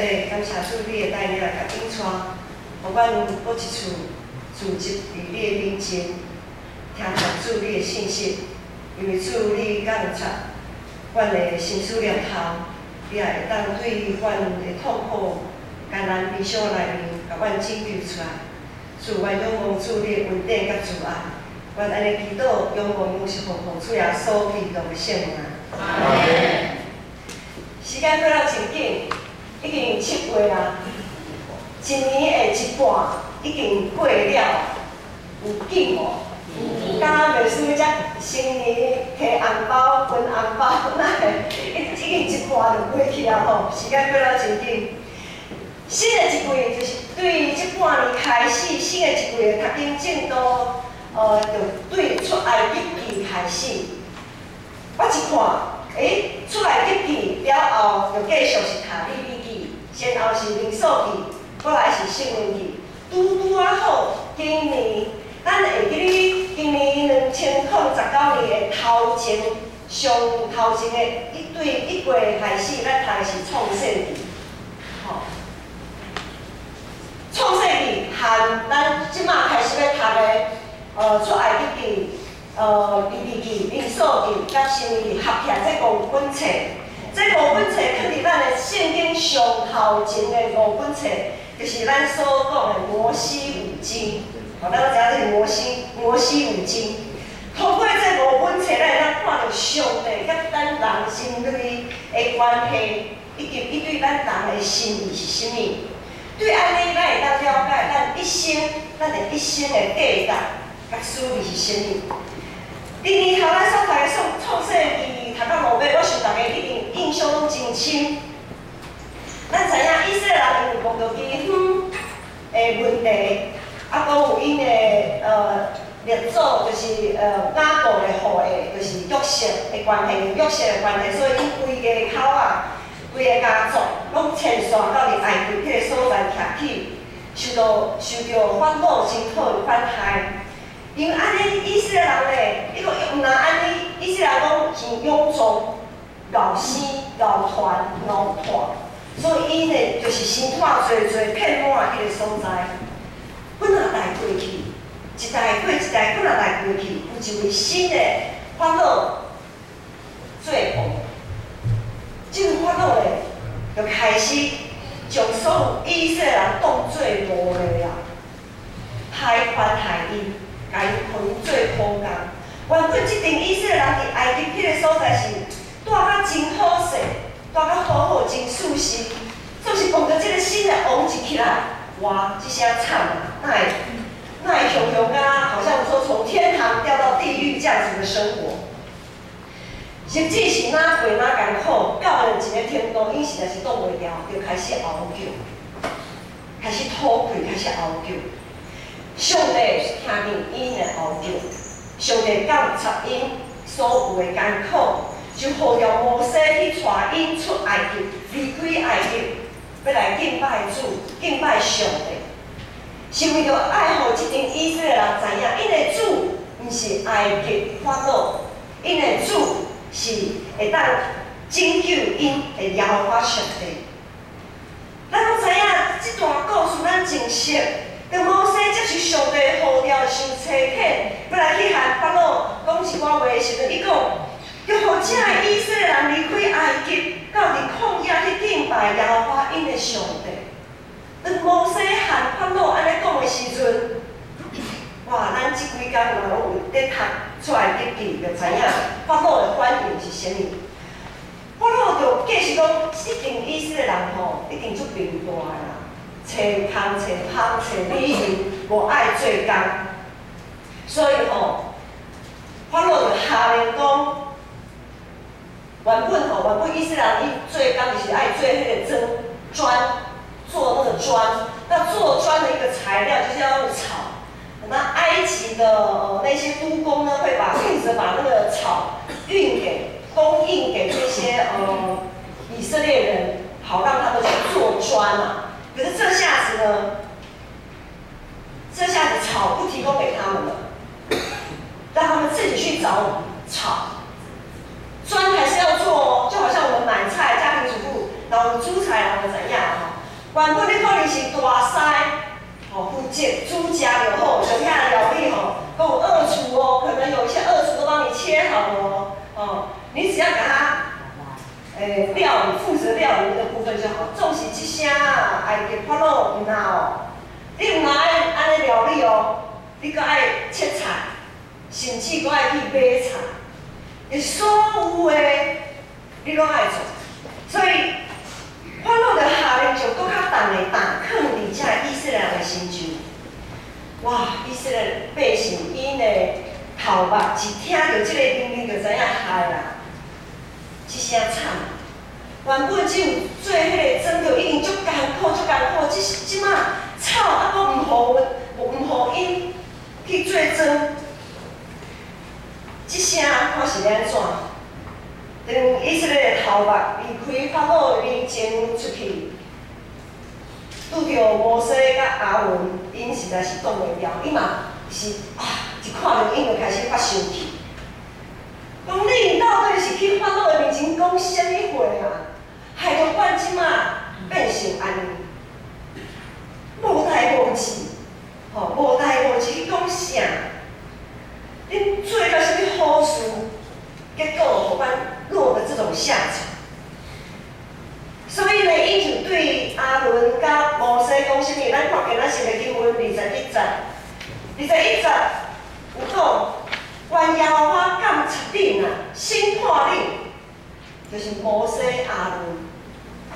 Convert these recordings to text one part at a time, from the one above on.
帝，感謝主你的帶領佮引帶，予阮閣一次聚集佇你的面前，聽著主你的信息。因為主你覺察阮的心思念頭，你也會當對阮的痛苦、艱難、悲傷內面，共阮拯救出來。主，阮仰望主你的恩典佮慈愛，阮按呢祈禱，仰望攏是奉奉主耶穌基督的聖名。阿們。時間過了真緊，已經7月啊，一年的一半已經過了，有緊無？敢若袂輸才新年提紅包、分紅包，哪會已經一半就過去啊吼！時間過了真緊。新的一季就是對這半年開始，新的一季的讀經進度，就對出埃及記開始。我一看，欸，出埃及記了後，就繼續是讀利未記，先後是民數記，過來是申命記，拄拄仔好，今年咱會記咧，今年2019年的頭前上頭前的一對一月開始，咱讀的是創世記，吼。創世記和咱這馬開始欲讀的，出埃及記、利未記、民數記佮申命記合起來，這五本冊，這五本冊囥佇咱的聖經上頭前的五本冊，就是咱所講的摩西五經。吼，咱攏知影這是摩西五經。通過這五本冊，咱會當看著上帝佮咱人人類的關係，以及伊對咱人的心意是啥物。對按呢，咱會當了解咱的一生的價值佮使命是啥物。第二頭咱所讀的創世記讀到落尾，我想大家一定印象攏真深。咱知影以色列人因為碰著饑荒的問題，啊，閣有𪜶的列祖就是雅各的後裔，就是約瑟的關係，約瑟的關係，所以𪜶規家口仔，規个家族攏遷徙到佇埃及彼个所在徛起，受著法老真好的款待。因為按呢，以色列人咧，伊講毋若按呢，以色列人講是勇壯、𠢕生、𠢕團、𠢕大，所以𪜶咧就是生湠濟濟遍滿彼个所在。幾若代過去，一代過一代，幾若代過去，有一位新的法老做王。這個法老咧，就開始將所有以色列人當做奴隸啊，歹款待𪜶，共𪜶予𪜶做苦工。原本這陣以色列人佇埃及彼個所在是蹛甲真好勢，蹛甲好好，真舒適。總是碰著這個新的王一起來，哇，這聲慘啊！哪會哪會雄雄啊？好像說從天堂掉到地獄這樣子的生活。日子是哪過哪艱苦，到了一个程度，𪜶實在是擋袂牢，就開始嗷叫，開始吐氣，開始嗷叫。上帝聽見𪜶的嗷叫，上帝覺察𪜶所有的艱苦，就號召摩西去帶𪜶出埃及，離開埃及，欲來敬拜主，敬拜上帝。是為著愛予這陣以色列人知影，𪜶的主毋是埃及法老，𪜶的主是會當拯救𪜶的耶和華上帝。咱攏知影這段故事，咱真熟。當摩西接受上帝呼召，受差遣，欲來去和法老講一寡話的時陣，伊講，欲予這个以色列人離開埃及，到佇曠野去敬拜耶和華𪜶的上帝。當摩西和法老按呢講的時陣，哇！咱這幾工若攏有佇讀出埃及記，就知影法老的反應是啥物。法老就繼續講，一定以色列人吼，一定足貧惰的啦，揣空揣芳揣理由，無愛做工，所以吼，法老就下令講，原本以色列人伊做工就是愛做彼個磚，做那個磚，那做磚的一個材料就是要用草。那埃及的那些督工呢，會負責把那個草供應給這些以色列人，好讓他們去做磚啊。可是這下子呢，這下子草不提供給他們了，讓他們自己去找草。磚還是要做哦，就好像我們買菜，家庭主婦，然後煮菜，然後怎樣哈？原本你可能是大師，吼，負責煮食就好，就遐料理吼，閣有二廚哦，可能有一些二廚都幫你切好了哦，哦，你只要共他，料理負責料理的部分就好。總是這聲埃及法老毋若哦，你毋若愛按呢料理哦，你閣愛切菜，甚至閣愛去買菜，伊所有的你攏愛做，所以法老就下令將閣較重的擔囥佇這以色列人的身上。哇！以色列百姓𪜶的頭目一聽著這個命令，就知影害啦，這聲慘。原本只有做彼个莊就已經足艱苦，足艱苦，這這馬草猶閣毋予𪜶去做莊，這聲看是欲按怎？當以色列的頭目離開法老的面前出去，拄著摩西佮亞倫，𪜶實在是擋袂牢，伊嘛是啊，一看著𪜶就開始發生氣，講恁到底是去法老的面前講啥物話啊？害著阮這馬變成按呢，無代無誌，吼，無代無誌去講啥？恁做了啥物好事？結果予阮落得這種下場。所以呢，𪜶就對亞倫佮摩西講啥物？咱看今仔日的經文二十一節，二十一節有講，願耶和華監察恁啊，審判恁，就是摩西、亞倫，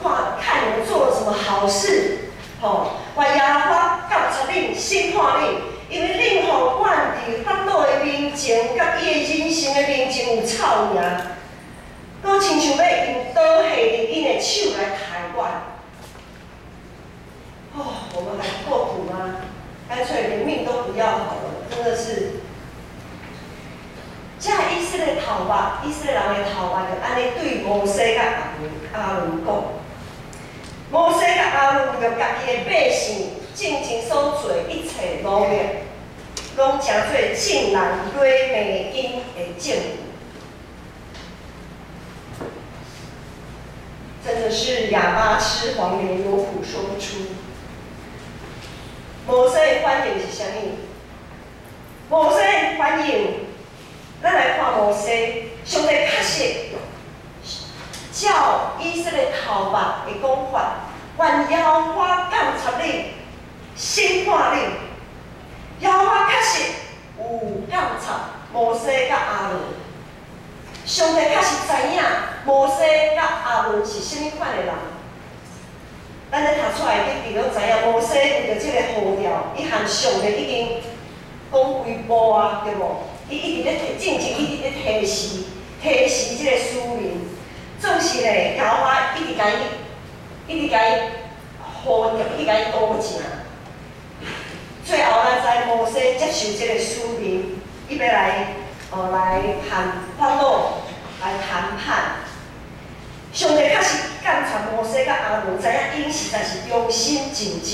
看看你們做了什麼好事，吼，願耶和華監察恁，審判恁，因為恁予阮佇法老的面前，佮伊的人生的面前有臭名，閣親像欲用刀下佇𪜶的手來刣阮。哦，我們還不夠苦嗎？乾脆連命都不要好了，真的是。這以色列頭目，以色列人的頭目就按呢對摩西佮亞倫講。摩西佮亞倫為著家己的百姓進前所做一切努力，攏成做眾人詈罵𪜶的證據。真的是啞巴吃黃連，有苦說不出。摩西的反應是啥物？摩西的反應，咱來看摩西，上帝確實照以色列頭目的講法，願耶和華監察恁，審判恁。耶和華確實有監察摩西佮亞倫。上帝確實知影摩西佮亞倫是啥物款的人。咱咧讀出來，你直攏知影，摩西為著這個呼召，伊和上帝已經講幾步啊，對無？伊一直咧提，進前一直咧提示，提示這個使命。總是咧，耶和華一直共伊，一直共伊呼召，一直共伊賭正。最後，咱知摩西接受這個使命，伊欲來，哦，來和法老來談判。上帝確實監察摩西佮亞倫，知影𪜶實在是忠心盡職，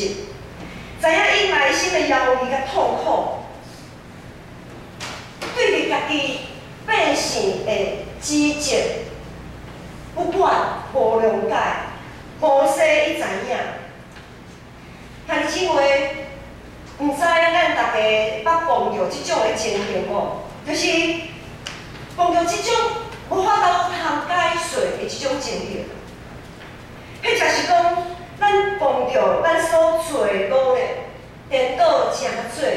知影𪜶內心的憂慮佮痛苦，對佇家己百姓的指責、不滿、無諒解，摩西伊知影。兄弟姊妹，毋知咱大家捌碰著這種的情形無？就是碰著這種無法度通解釋的這種情形，彼就是講，咱碰著咱所做的努力，顛倒成做，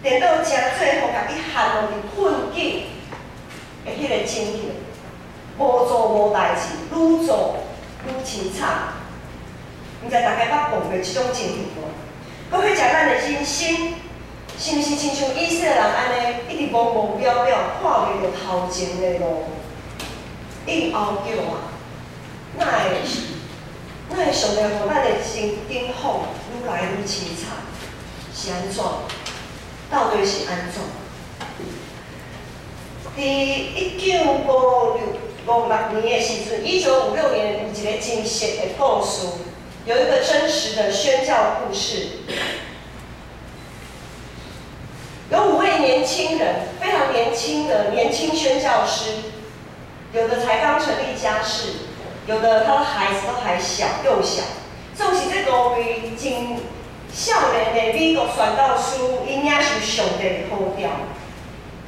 顛倒成做，予家己陷落佇困境的彼个情形，無做無代誌，愈做愈凄慘。毋知大家捌碰著這種情形無？閣彼只咱的人生，是毋是親像以色列人按呢，一直茫茫渺渺，看袂著頭前的路，應哀叫啊！哪會哪會上帝予咱的境況愈來愈凄慘？是按怎？到底是按怎？佇1956年的時陣，1956年有一個真實的故事，有一個真實的宣教故事。有五位年輕人，非常年輕的年輕宣教師，有的才剛成立家室，有的他的孩子都還小，幼小。總是這五位真少年的美國宣教師，𪜶領受上帝的呼召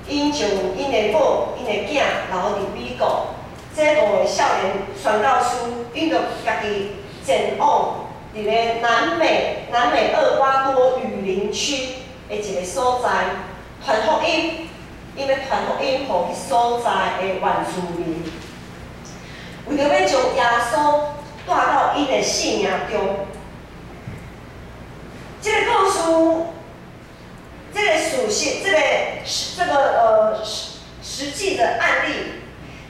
，𪜶將𪜶的某、𪜶的囝留佇美國。這五个少年宣教師，𪜶就家己前往佇咧南美厄瓜多雨林區的一个所在傳福音，𪜶欲傳福音予彼所在的原住民，為著欲將耶穌帶到𪜶的生命中。這个故事，這个事實，這個實際的案例，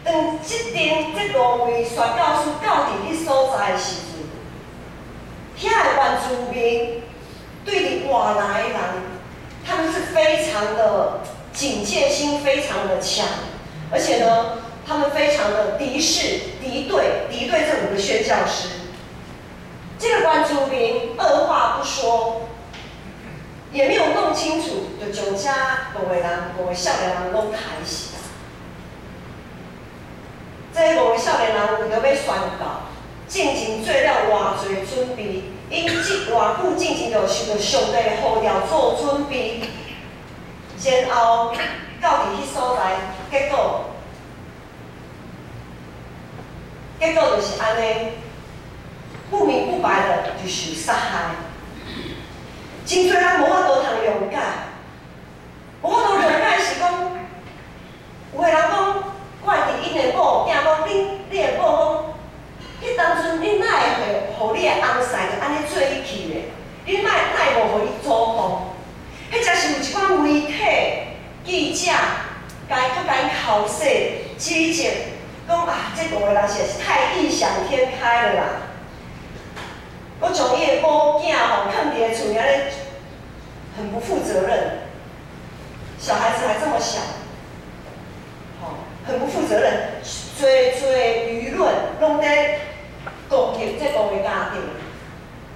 當這陣這五位宣教師到佇彼所在的時陣，遐个原住民對佇外來的人，他們是非常的警戒心非常的強，而且呢，他們非常的敵視、敵對這五個宣教師。這個原住民二話不說，也沒有弄清楚，就將這五個人、五個少年人攏刣死。這五個少年人為著欲宣教，進前做了偌濟準備，𪜶這偌久進前就受著上帝的呼召做準備，然後到佇彼所在，結果就是按呢，不明不白的就受殺害。真濟人無法度通諒解，無法度諒解是講，有的人講，我會佇𪜶的某囝講，恁的某講，彼當陣恁哪會予你的翁婿就按呢做去咧？恁哪會無予伊阻擋？彼才是有一寡媒體記者，共𪜶剾洗指責，講啊，這五个人實在是太異想天開了啦！閣將伊的某囝吼囥佇咧厝裡按呢，很不負責任。小孩子還這麼小，吼，很不負責任，濟濟輿論攏咧攻擊這五个家庭。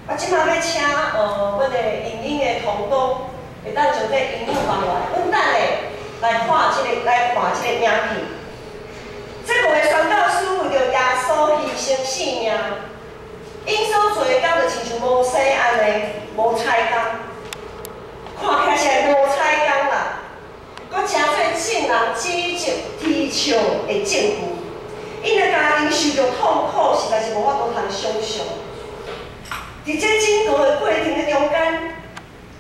啊，這馬欲請阮的影音的同工，會當將這螢幕放落來，阮等下來看這個影片。這五个宣教師為著耶穌犧牲性命，𪜶所做的工就親像摩西按呢，無彩工，看起來是無彩工啦，閣成做眾人指責、啼笑的證據。𪜶的家庭受著痛苦，實在是無法度通想像。佇這整個的過程的中間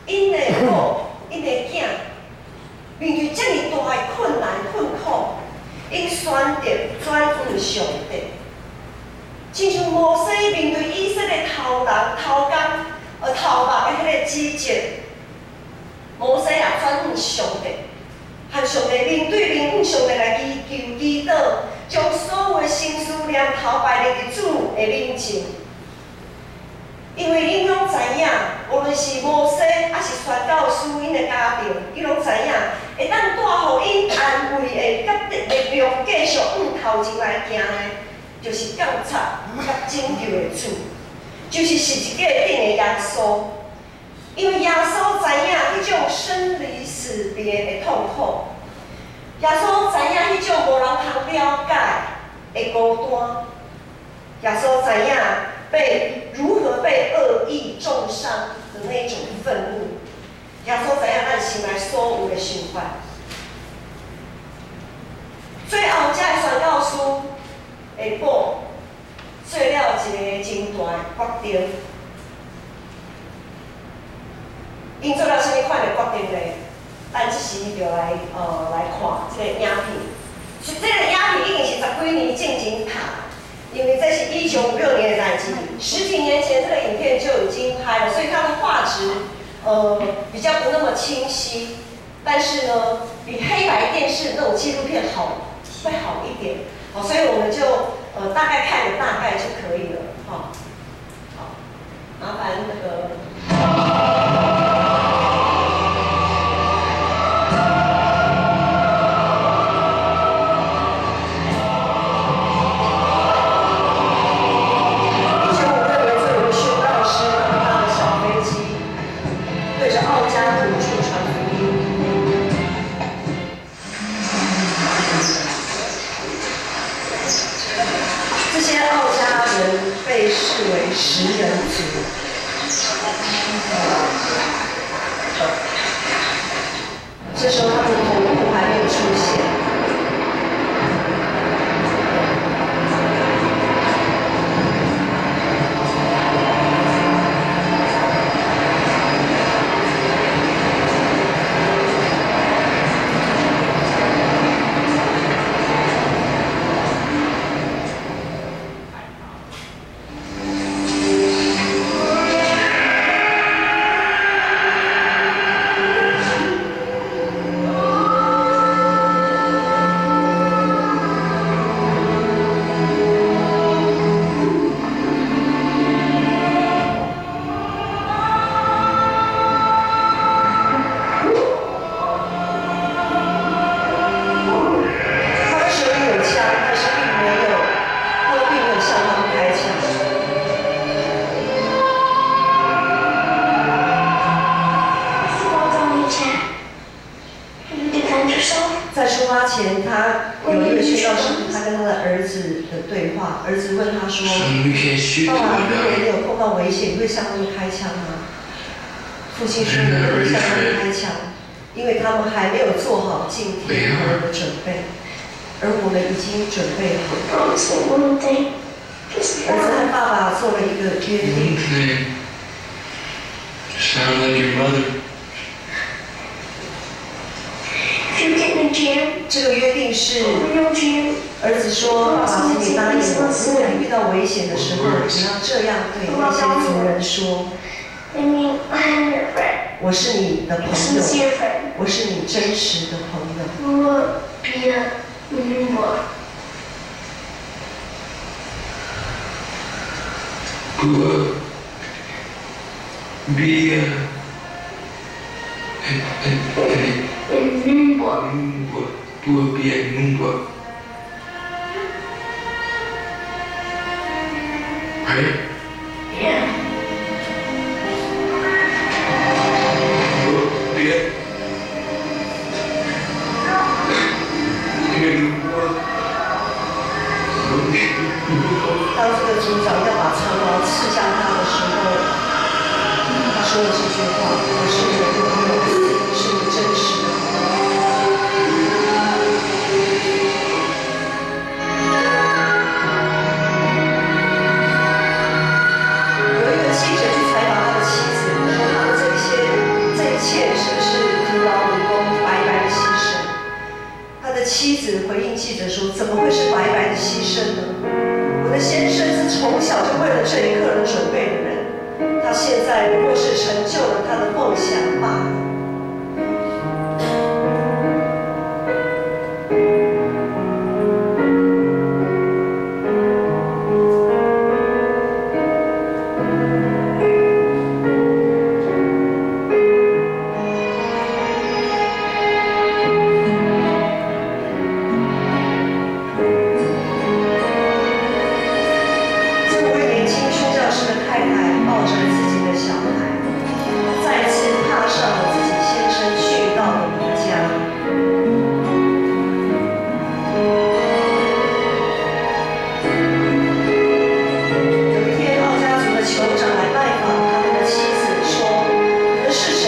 ，𪜶的某、𪜶的囝，面對遮爾大的困難困苦，𪜶選擇轉向上帝。親像摩西面對以色列頭人頭工頭目的彼个指責，摩西也轉向上帝，和上帝面對面向上帝來祈求祈禱，將所有的心思念頭擺佇主的面前。因為𪜶攏知影，無論是摩西抑是宣教師，𪜶的家庭，伊攏知影，會當帶予𪜶安慰的佮力量，繼續向頭前來行的，就是監察佮拯救的主，就是十字架頂的耶穌。因為耶穌知影彼種生離死別的痛苦，耶穌知影彼種無人通了解的孤單，耶穌知影被如何被惡意中傷的那種憤怒，耶穌知影咱心內所有的想法。最後，這个宣教師的某做了一個真大的決定。𪜶做了啥物款的決定呢？咱這時就來看這個影片。這個影片已經是十幾年進前拍，因為這是1956年的代誌，十幾年前這個影片就已經拍了，所以它的畫質比較不那麼清晰，但是呢，比黑白電視那種紀錄片好，會好一點。好，所以我們就大概看個大概就可以了。好，好，麻煩那個。這些奧家人被視為食人族。這時候，他們的頭目還沒有出現。他們手裡有槍，但是並沒有，他們並沒有向他們開槍。 Walk on the chat. You defend yourself? 在出發前，他有一個宣道士，他跟他的兒子的對話，兒子問他說： So we can't shoot 爸爸，如果 them. 你有碰到危險，你會向他們開槍嗎？父親說：我不會向他們開槍，因為他們還沒有做好敬天國的準備，而我們已經準備好。 Promise me one thing. Just 兒子和 that. 爸爸做了一個約 One 定。 thing. Sound like your mother. If you get in a jam, 這個約定是 a real jam, 兒子說：“爸爸，請你答應我，如果你遇到危險的時候，你要這樣對那些族人說： I mean, I am your friend. 我是你的 Your 朋友， sincere friend. 我是你真實的朋友。 Bua Bia Numba. Bua. Bia. And, and, and, Numba. Numba. Bua Bia Numba. Right? Yeah. Bua Bia. Numba. 當這個族長要把長矛刺向他的時候，他說了這句話：我是你的朋友，是你真實的朋友。有一個記者去採訪他的妻子，說他們這一切是不是徒勞無功、白白的犧牲？他的妻子回應記者說：怎麼會是白白的犧牲呢？我的先生是從小就為了這一刻而準備的人，他現在不過是成就了他的夢想罷了。這位年輕宣教師的太太抱着自己的小孩，再次踏上了自己先生殉道的國家。有一天，奧家族的酋長來拜訪他們的妻子，說：你們是誰？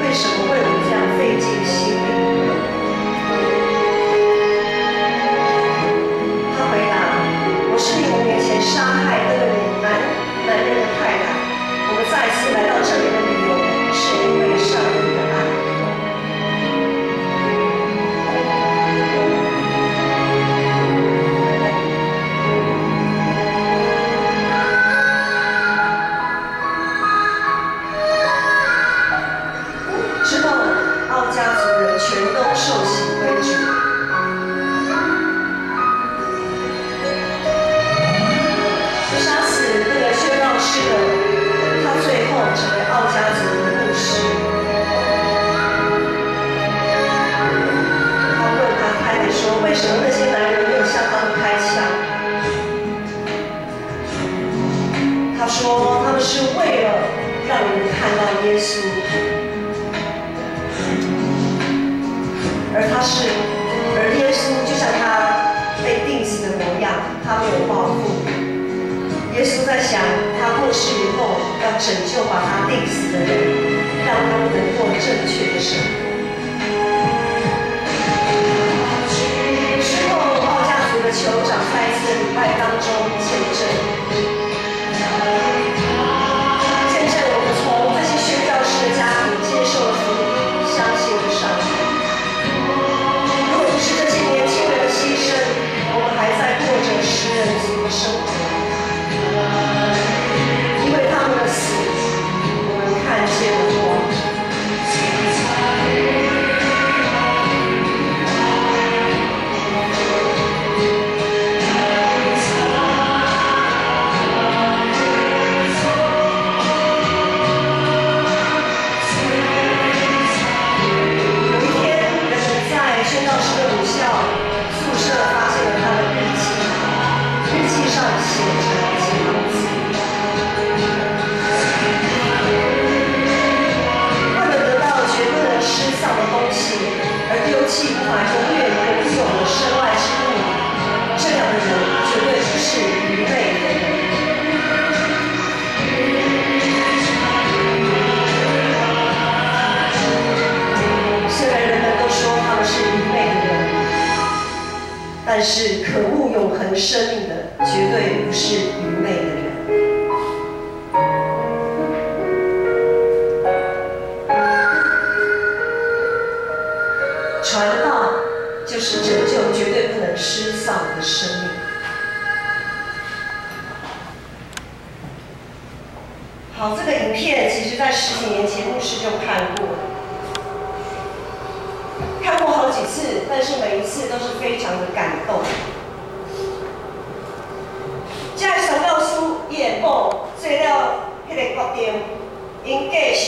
為什麼為我們這樣費盡心力？他回答：我是你5年前殺害那個男人的太太。我們再次來到這裡的理由，是因為上帝的愛。之後，奧家族人全都受洗歸主。殺死那個宣道師的，他最後成為奧家族的牧師。他問他太太說：為什麼那些男人沒有向他們開槍？他說：他們是為了讓你們看到耶穌。而他是，而耶穌就像他被釘死的模樣。他沒有報復。耶穌在想，他過世以後要拯救把他釘死的人，讓他們能過正確的生活。之後，奧家族的酋長在一次禮拜當中見證，見證我們從這些宣教士的家庭接受了福音，相信了上帝。如果不是這些年輕人的犧牲，我們還在過着食人族的生活。因為他們的死，我們看見了光。有一天，人們在宣教師的母校宿舍發現了他的日記，日記上寫着幾行字：為了得到絕不能失喪的東西，而丟棄無法永遠擁有的身外之物，這樣的人絕對不是愚昧的人。雖然人們都說他們是愚昧的人，但是渴慕永恆生命的絕對不是愚昧的人。傳道就是拯救絕對不能失喪的生命。好，這個影片其實在十幾年前牧師就看過，看過好幾次，但是每一次都是非常的感動。這个宣教師伊的某做了彼個決定，𪜶繼續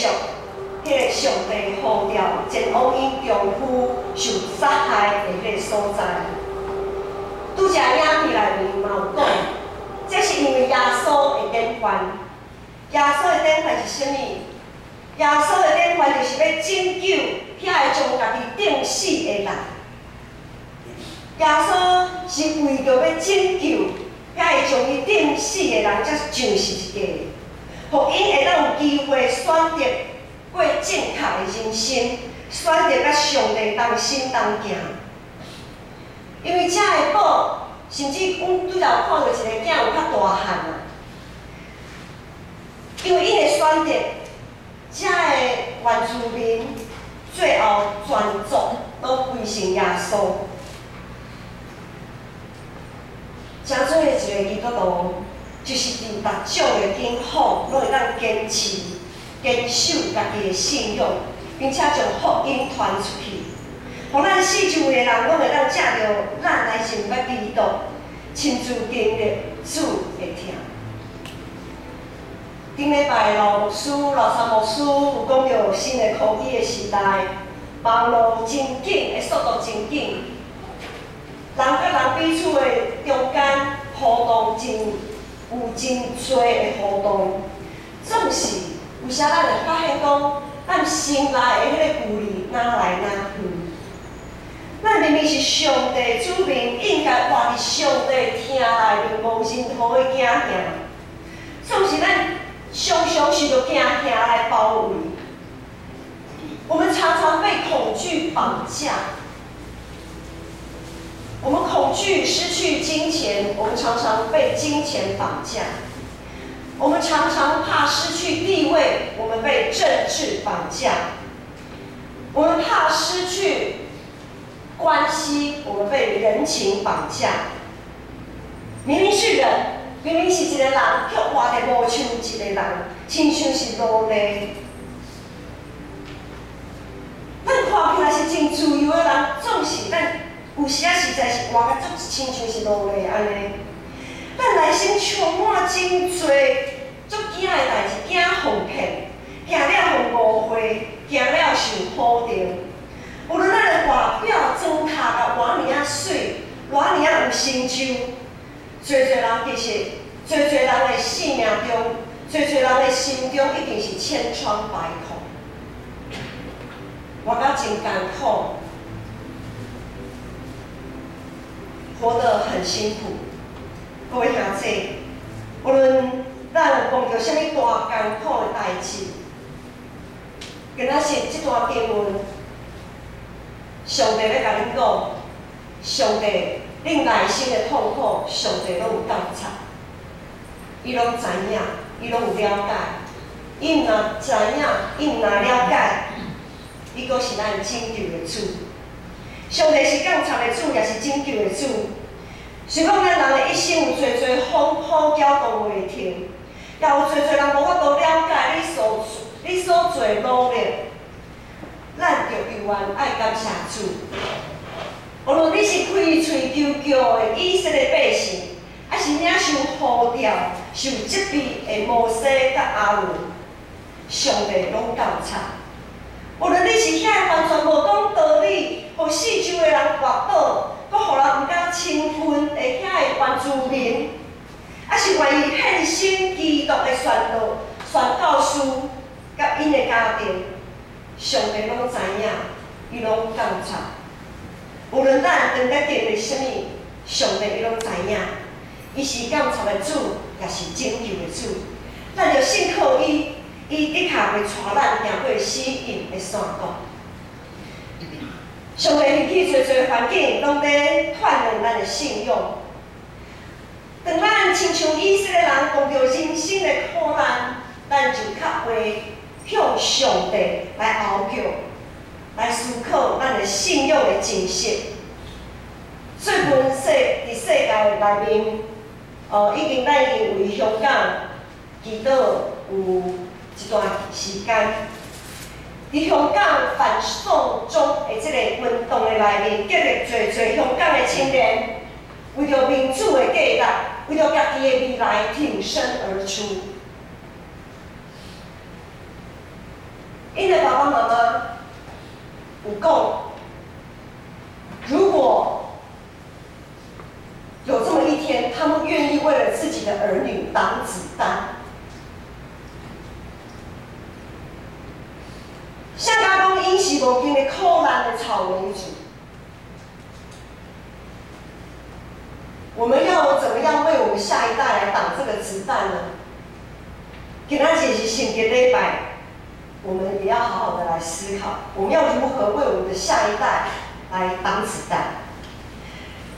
彼個上帝呼召前往𪜶丈夫受殺害的彼個所在。拄才影片內面嘛有講，這是因為耶穌的典範。耶穌的典範是啥物？耶穌的典範就是欲拯救遐个將家己釘死的人。耶穌是為著欲拯救遐個將伊釘死的人，才上十字架，予𪜶會當有機會選擇過正確的人生，選擇佮上帝同心同行。因為這个某，甚至阮拄才有看著一個囝有較大漢啊。因為𪜶的選擇，遮个原住民最後全族攏歸信耶穌。成做一個基督徒，就是佇逐種的境況，攏會當堅持、堅守家己的信仰，並且將福音傳出去，予咱四周圍的人攏會當藉著咱來認捌基督，親自經歷主的疼。頂禮拜老牧師、老三牧師有講著新的科技的時代，網路真緊，的速度真緊，人佮人彼此的中間互動真有真濟的互動，總是有時咱會發現講，咱心內的彼个距離哪來哪遠。咱明明是上帝子民，應該活佇上帝疼內面無任何的驚嚇，總是咱常常受著驚嚇來包圍。我們常常被恐懼綁架，我們恐懼失去金錢，我們常常被金錢綁架；我們常常怕失去地位，我們被政治綁架；我們怕失去關係，我們被人情綁架。明明是人，明明是一個人，卻活得無像一個人，親像是奴隸。咱看起來是真自由的人，總是咱有時仔實在是活甲足親像是奴隸按呢。咱內心充滿真濟足驚的代誌，驚予騙，驚了予誤會，驚了受否定。無論咱的外表裝讀甲偌爾仔媠，偌爾仔有成就，濟濟人其實，濟濟人的生命中，濟濟人的心中一定是千瘡百孔，活甲真艱苦，活得很辛苦。各位兄弟，無論咱有碰著啥物大艱苦的代誌，今仔日這段經文，上帝欲共恁講，上帝恁內心的痛苦，上帝攏有覺察，伊攏知影，伊攏有了解。伊毋若知影，伊毋若了解，伊閣是咱拯救的主。上帝是鑒察的主，也是拯救的主。雖講咱人的一生有濟濟風雨攪動袂停，也有濟濟人無法度了解你所做的努力，咱就猶原愛感謝主。無論你是開喙求叫的以色列百姓，抑是領受呼召、受責備的摩西佮亞倫，上帝攏監察。無論你是遐個完全無講道理，予四周的人跋倒，閣予人毋敢親近的遐個原住民，抑是願意獻身基督的宣教師，佮𪜶的家庭，上帝攏知影，伊攏監察。無論咱當咧經歷啥物，上帝伊攏知影。伊是監察的主，也是拯救的主。咱著信靠伊，伊的確會帶咱行過死蔭的山谷。上帝允許濟濟環境，攏咧鍛鍊咱的信仰。當咱親像以色列人碰著人生的苦難，咱就較會向上帝來哀叫，來思考咱的信仰的真實。最近佇世界內面，咱已經為香港祈禱有一段時間。佇香港反送中的這個運動的內面，激勵濟濟香港的青年，為著民主的價值，為著家己的未來挺身而出。𪜶的爸爸媽媽有講，如果有這麼一天，他們願意為了自己的兒女擋子彈。誰敢講𪜶是無經歷苦難的草莓族？我們要怎麼樣為我們下一代來擋這個子彈呢？今仔日是聖潔禮拜，我們也要好好的來思考，我們要如何為我們的下一代來擋子彈。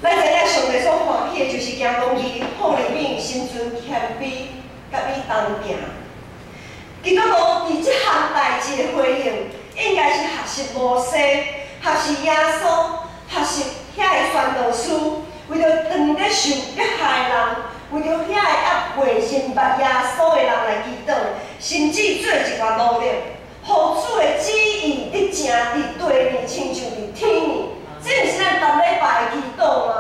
咱知影上帝所歡喜的，就是行公義、好憐憫、心存謙卑，佮伊同行。基督徒佇這項代誌的回應，應該是學習摩西、學習耶穌、學習遐个宣道師，為著當咧受迫害的人，為著遐个猶未認捌耶穌的人來祈禱，甚至做一寡努力，予主的旨意佇正佇地面，親像佇天呢。這毋是咱逐禮拜的祈禱嗎？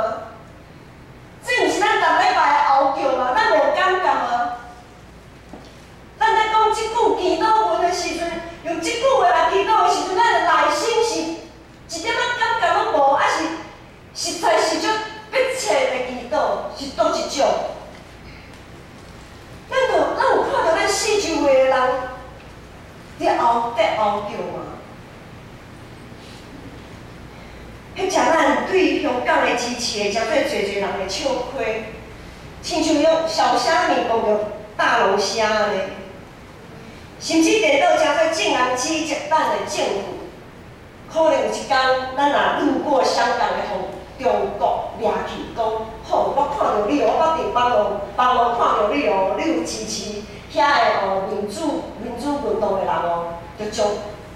這毋是咱逐禮拜的哀叫嗎？咱無感覺嗎？咱咧講這句祈禱文的時陣，用這句話來祈禱的時陣，咱的內心是一點仔感覺攏無，抑是實在是足迫切的祈禱，是佗一種？咱有看著咱四周圍的人佇哀叫嗎？彼只咱對香港的支持，誠做濟濟人的笑虧，親像用小蝦米講著大龍蝦按呢，甚至顛倒誠做眾人指責咱的政府，可能有一工，咱若路過香港，會予中國掠去，講好，我看著你哦，我佇網路看著你哦，你有支持遐个哦民主運動的人哦，就將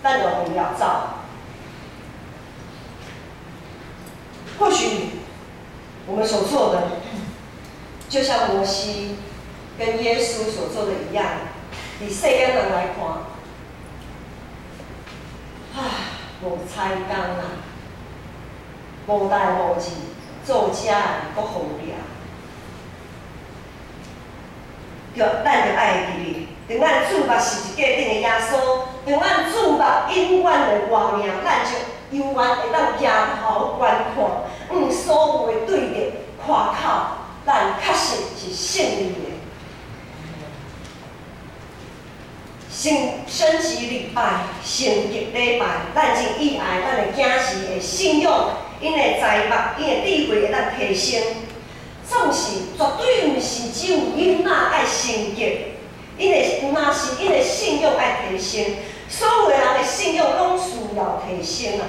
咱就予掠走。或許我們所做的，就像摩西跟耶穌所做的一樣，以世間人來看，唉，無彩工啦，無代無誌，做遮的閣予掠，著咱著愛會記得，當咱注目十字架頂的耶穌，當咱注目永遠的活命，咱就猶原會當抬頭觀看，向所有的對敵誇口，咱確實是勝利的。升級禮拜、聖潔禮拜，咱真意愛咱的囝兒的信仰，𪜶的才目、𪜶的智慧會當提升。总是絕對毋是只有囡仔愛升級，𪜶的若是𪜶的信仰愛提升，所有的人的信仰攏需要提升啊！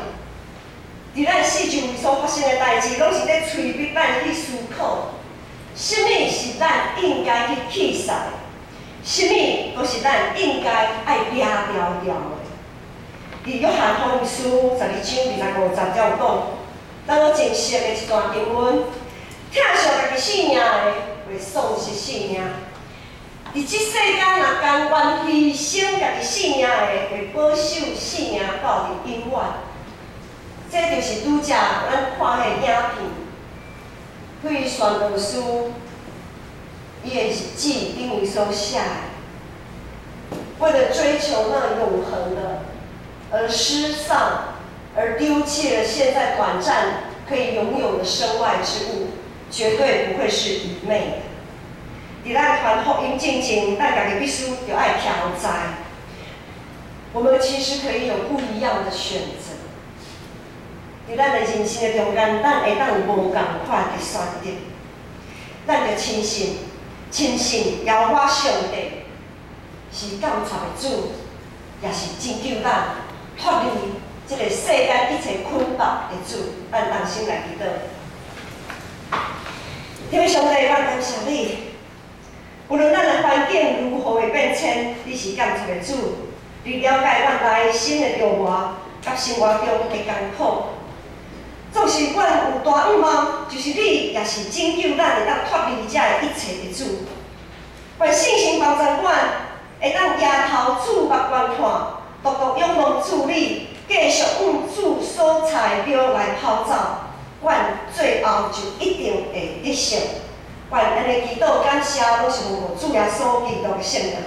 佇咱四周圍所發生的代誌，攏是咧催逼咱去思考，啥物是咱應該去棄殺的，啥物閣是咱應該愛掠牢牢的。佇約翰福音書12章25節才有講，咱攏真熟的一段經文。疼惜家己性命的，會喪失性命；佇這世間若甘願犧牲家己性命的，會保守性命到佇永遠。這就是拄才咱看彼个影片，彼宣道師伊的日記頂面所寫的，為了追求那永恆的，而失喪，而丟棄了現在短暫可以擁有的身外之物，絕對不會是愚昧的。佇咱傳福音進前，咱家己必須著愛挑戰。我們其實可以有不一樣的選擇。佇咱的人生的中間，咱會當有無仝款的選擇。咱著深信，深信耶和華上帝是鑒察的主，也是拯救咱脫離這個世間一切捆綁的主。咱同心來祈禱。天父上帝，我感謝你。無論咱的環境如何的變遷，你是鑒察的主，你了解咱內心的著磨，佮生活中的艱苦。縱使阮有大向望，就是你也是拯救咱會當脫離這个一切的主。願聖神幫助阮，會當抬頭注目觀看，獨獨仰望主你，繼續往主所差的路來跑走。阮最後就一定會得勝。願按呢祈禱感謝，攏是奉主耶穌基督的聖名。